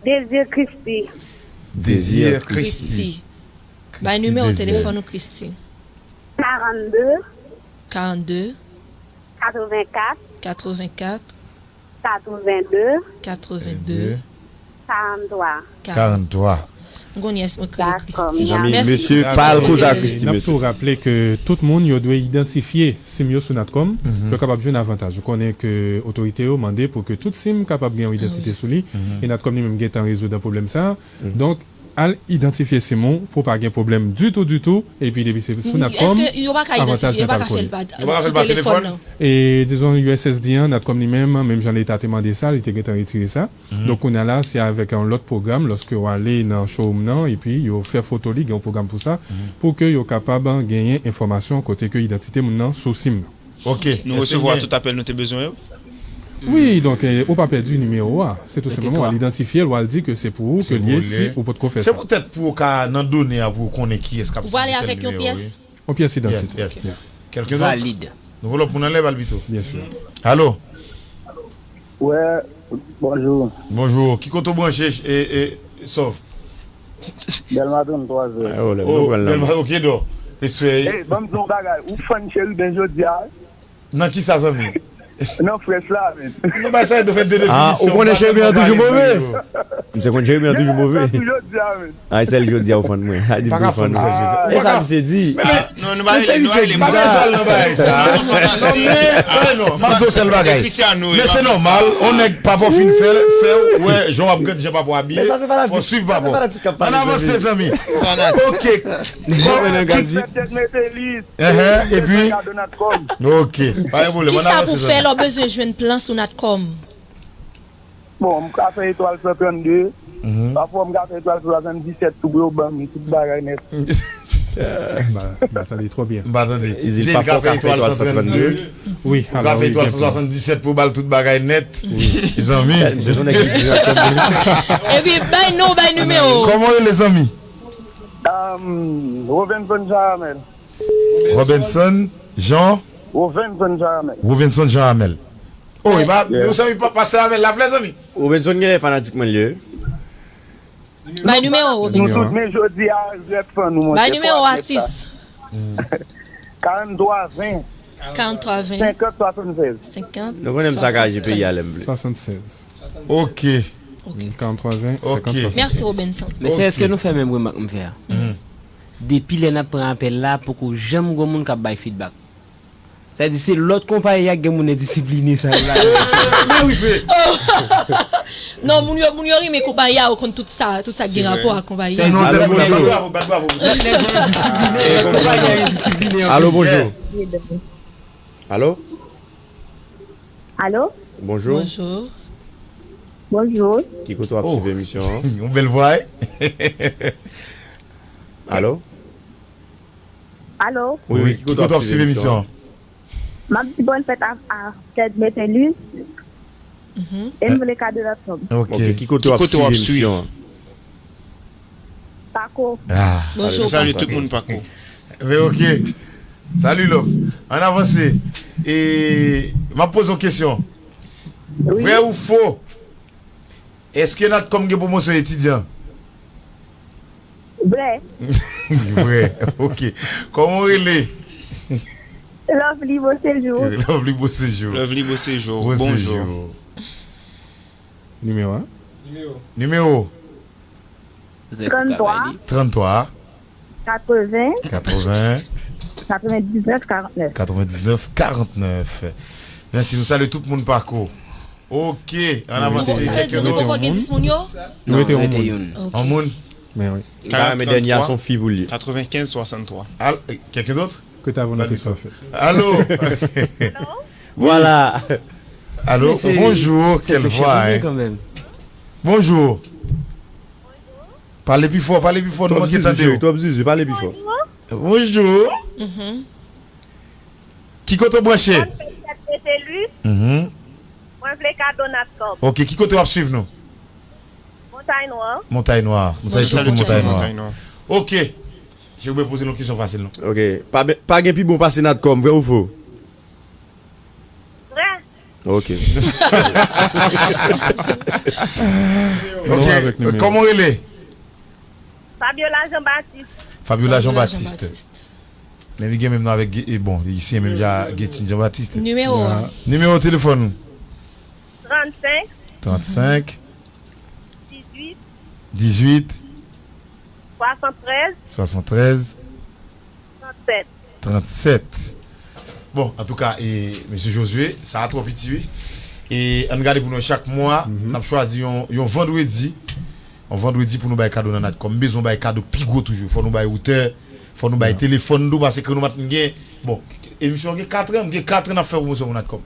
Désir Christy. Désir Christy. Christy. Bay nimewo Désir. Telefòn ou, Christy. Karannde, Karannde, katrevenkat, katrevenkat, katrevende, katrevende, karanntwa. Karantwa. M gon nyès mwen k rele Dakò, Christy. Zanmi, Mèsi, mesye, Christy. pa al koze a Christy, N ap mesye. tou raple ke tout moun yo dwe idantifye sim yo sou Natcom pou yo kapab jwenn avantaj. Ou konnen ke otorite yo mande pou ke tout sim kapab gen yon idantite sou li. E Natcom li menm gentan rezoud pwoblèm sa. Donk, al idantifye sim ou pou pa gen pwoblèm ditou, ditou. Epi depi se sou Natcom, Èske yo pa ka avantaj idantifye, yo nan pa pa ka fè l kole. pa Yo pa ka fè sou l pa telefòn telefòn? Nan? E dizon U S S D an, Natcom li menm, menm jan leta te mande sa, li te gentan retire sa. Donk, kounye a la, se avèk yon lòt pwogram, lòske w ale nan showroom nan, epi yo fè foto li, gen yon pwogram pou sa, pou ke yo kapab genyen enfòmasyon kote ke idantite moun nan sou sim nan. Ok. Nou resevwa tout apèl nou te bezwen yo. Wi, donk, eh, ou pa pèdi nimewo a. Se tou senpleman, w al idantifye l, w al di ke se pou ou ke l ye si ou potko fè Se sa. Poutèt pou w ka nan done a pou w konnen kiyès k ap Ou pale sou avèk yon nimewo, wi. pyès? Yon pyès Yes, idantite. yes. Kèlke dòt? Valid. Nou voye lòt moun anlè, Balbito. Byen si. Alo? Wè, bonjou. Bonjou. Ki kote w branche, e, e, Sòf? Dèlma trannntwa zè. Ay, olè, Oh, nou pral nan. Dèlma, ok, dò. Respè. Ey, ban m di yon bagay. Ou fann Cheriben jodi a? Nan ki sa, zanmi? Nan frèch la, men. Nou bay sa, yo fè de Ah, definisyon. ou konnen Cheriben an toujou move? M se konn Cheriben an toujou move. Jodi a, men. Ay, sèl jodi a ou fann mwen. Ay, di m tou fann mwen. E sa misye di? Non, nou pa rele, nou pa rele. Pa bezwen al nan bagay sa. Non, men, non, non, m ap di w sèl bagay. Men se nòmal, on nèg pa fò fin fè, fè w wè jan w ap grandi, jan papa w abiye. Fò swiv papa w. Ann avanse, zanmi. Ok. Fèt mete lis. Epi? Ok. Pa gen pwoblèm. Ann avanse, zanmi. Kisa pou fè lè w bezwen jwenn plan sou Natcom? Bon, m ka fè etwal san trannde. Pafwa, m ka fè etwal san swasanndisèt tou pou yo ban m tout bagay nèt. M pa tande twò byen. M pa tande. Li di pafwa w ka fè etwal san trannde. Wi, ou ka fè etwal san swasanndisèt pou ba l tout bagay nèt. Zanmi. Se yon nèg ki di sa. Epi, bay non, bay nimewo. Kòman w rele, zanmi? Um, Robinson Jaramel. Robinson Jean. Robinson Jaramel. Robinson Jaramel. Oh, e pa, ou sa, pastè Amel la flè, zanmi. Robinson gen fanatik mwen li ye. Bay nimewo, Nou Robinson. Tout, men jodi a, rèd fan nou, monchè. Bay nimewo atis. Karantwa ven. Karantwa ven. Senkant swasannsèz. Senkant. Nou konnen m sakaje peyi a lè m vle. Swasannsèz. Ok. Karantwa ven, Ok. senkant swasannsèz. Mèsi, Robinson. Mesye, èske nou fè menm remak m fè a? Depi lè n ap pran apèl la, poko janm gon moun k ap bay feedback. Sa vle di se lòt konpayi a k gen moun endisipline sa yo la. Non, moun yo, moun yo renmen konpayi a, yo konn tout sa, tout sa k gen rapò ak konpayi a. Non, Alo, tèt mwen, bonjou. Bat bravo, bat bravo. Lòt nèg yo endisipline, konpayi a endisipline. Alo, bonjou. Alo? Alo? Bonjou. Bonjou. Bonjou. Ki kote w ap swiv emisyon an? Yon bèl vwa, eh? Alo? Alo? Wi, wi, ki kote w ap swiv emisyon an? M ap di bòn fèt a, a Ted Metelus. E m vle kado laptop. Ok. Ok, ki kote w ap swiv emisyon an? Pako. Ah. Bonjou. Salye tout moun Pako. Men ok. Salut, love. Ann avanse. E, m ap poze yon kesyon. Vrè ou fo? Èske Natcom gen pwomosyon etidyan? Vrè. Vrè. Ok. Kòman w rele? Lovely Beauséjour. Lovely Beauséjour. Lovely Beauséjour. Bonjou. Nimewo a? Nimewo. Trannntwa. Trannntwa. Katreven. Katreven. Katrevendiznèf karantnèf. Katrevendiznèf karantnèf. Mèsi, nou salye tout moun pako. Ok, ann avanse. Sa vle di nou poko gen dis moun yo? Nou rete yon moun. Ok. Yon moun? Men wi. Karen men dènye a se yon fi pou l ye. Katrevenkenz swasanntwa. Al, eh, quelqu'un d'autre? Ke ta volonte soit faite. Allô? Voilà. Allô? Bonjour, quelle voix, hein? Bonjour. Pale pi fò, pale pi fò, nou manke tande w. Twòp zuzu, pale pi fò. Bonjour. Ki kote w branche? Mwen se Sèt Peteli. Mwen vle kado Natcom. Ok, ki kote w ap swiv nou? Montay Nwa. Montay Nwa. Montay Nwa. Ok. Se ou mwen poze nou kesyon fasil, non? Ok. Pa, pa gen pi bon pase Natcom, vre ou fo? Vre. Ok. Ok. Kòman w rele? Fabiola Jean Baptiste. Fabiola Jean Baptiste. Men li gen menm non avèk, e bon, li siyen menm jan Getjin Jean Baptiste. Nimewo a. Nimewo telefòn ou? Trannsenk. Trannsenk. Dizuit. Dizuit. Swasantrèz. Swasantrèz. Trannsèt. Trannsèt. Bon, antouka, e, mesye Josué, sa a twò piti, wi. E ann gade pou nou chak mwa, n ap chwazi yon, yon vandredi. Yon vandredi pou nou bay kado nan Natcom. M bezwen bay kado pi gwo toujou. Fò nou bay woutè, fò nou bay telefòn tou, paske nou pa t gen. Bon, emisyon an gen kat an, m gen kat an n ap fè pwomosyon pou Natcom.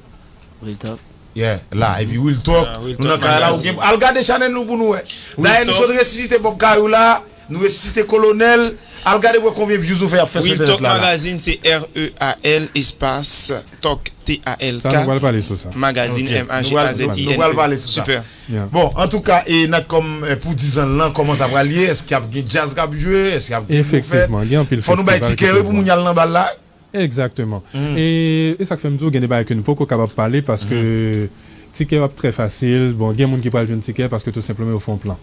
Real talk. Yeah, la, epi Real Talk, nou nan kay la, ou gen, al gade chanèl nou pou nou wè. Dayè, nou sot resisite Bob Kayou la, nou resisite Kolonèl, al gade wè konbyen views nou fè, y ap fè sou entènèt la, la. Real Talk Magazine, se R E A L espace Talk, T A L K. Sa, nou pral pale sou sa. Magazine, M A G A Z I N E. Nou pral pale sou sa. Super. Bon, antouka, e Natcom, e, pou diz an lan, kòman sa pral ye? Èske ap gen djaz k ap jwe? Èske ap gen fèt? Efektivman, gen anpil festival ki prevwa. Fò nou bay tikè, wi, pou moun y al nan bal la. Egzakteman. E, e sa k fè m di w gen de bagay ke nou poko kapab pale paske tikè yo ap trè fasil. Bon, gen moun ki pral jwenn tikè paske tou senpleman yo fè yon plan.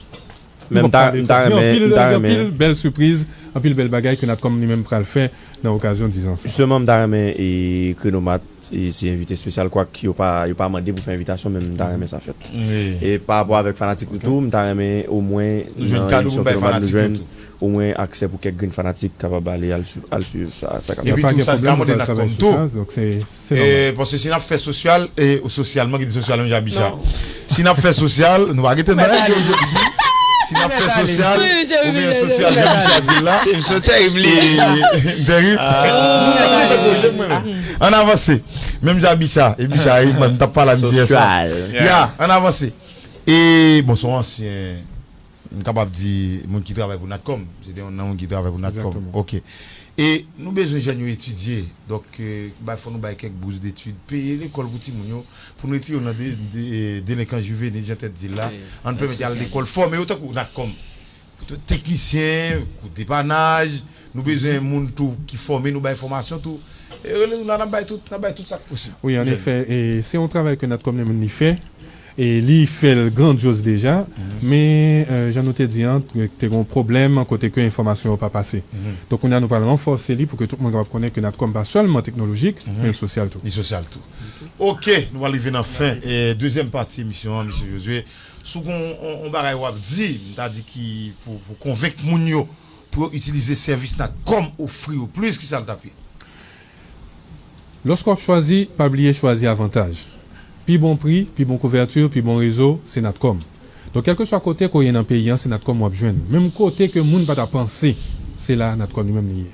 Men m ta, m ta renmen, m ta renmen. Gen anpil, gen anpil bèl sipriz, anpil bèl bagay ke Natcom li menm pral fè nan okazyon diz an sa. Jisteman, m ta renmen e Krenomat, e se envite espesyal, kwak yo pa, yo pa mande pou fè envitasyon, men m ta renmen sa fèt. E pa rapò avèk fanatik nou tou, m ta renmen omwen nan emisyon Krenomat nou jwenn omwen aksè pou kèk grenn fanatik kapab ale al swiv, al swiv sa, sa k ap fèt. Epi tou, sa n ka mande Natcom tou. E, paske si n ap fè sosyal, e, ou sosyal, mwen ki di sosyal, menm jan Bicha. Si n ap fè sosyal, nou pa gen tèt nan figi yo jodi. Si n ap fè sosyal, oubyen sosyal, jan Bicha di l la. Se misye terib, li. Terib. Ann avanse. Menm jan Bicha, e Bicha, e, mwen, m t ap pale a misye yè swa. Ya, ann avanse. E, bon, se yon ansyen M kapab di moun ki travay pou Natcom. Se te yon nan moun ki travay pou Natcom. Egzakteman. Ok. E nou bezwen jèn yo etidye. Donk, e, bay, fò nou bay kèk bous detid, peye lekòl pou timoun yo, pou nou retire yo nan de, de, e, delenkans jivenil, jan tèt di l la. Ann pèmèt yo al lekòl, fòme yo tankou Natcom. Teknisyen, kou depanaj, nou bezwen moun tou ki fòme, nou bay fòmasyon tou. E rele nou la, n ap bay tout, n ap bay tout sa k posib. Wi, an efè, e se yon travay ke Natcom li menm li fè. E li fè l grandyoz deja, men, e, jan nou te di an, te gen yon pwoblèm kote ke enfòmasyon yo pa pase. Donk, kounye a nou pral ranfòse li pou ke tout moun kapab konnen ke Natcom pa sèlman teknolojik, men l sosyal tou. Li sosyal tou. Ok, nou pral rive nan fen, e, dezyèm pati emisyon an, mesye Josué. Si w gen yon, yon, yon bagay w ap di, m ta di ki pou, pou konvenk moun yo, pou yo itilize sèvis Natcom ofri yo plis, kisa l t ap ye? Lòske w ap chwazi, pa bliye chwazi avantaj. Pi bon pri, pi bon kouvèti, pi bon rezo, se Natcom. Donk, kèlkeswa kote ke w ye nan peyi an, se Natcom w ap jwenn. Menm kote ke moun pa ta panse, se la Natcom li menm li ye.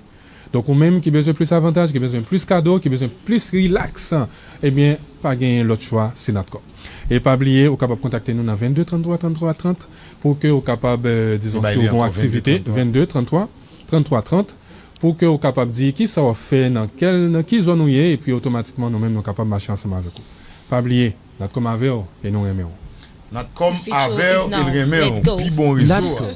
Donk, ou menm ki bezwen plis avantaj, ki bezwen plis kado, ki bezwen plis rilaks, ebyen, pa genyen lòt chwa, se Natcom. E pa bliye, ou kapab kontakte nou nan vennde tranntwa tranntwa trant pou ke ou kapab, e, dizon, si w gen yon aktivite, vennde tranntwa tranntwa trant, pou ke ou kapab di kisa w ap fè, nan kèl, nan ki zòn ou ye, epi otomatikman, nou menm, nou kapab mache ansanm avèk ou. Pa bliye, Natcom avè w e nou renmen w. Natcom avè w e l renmen w. Pi bon rezo a.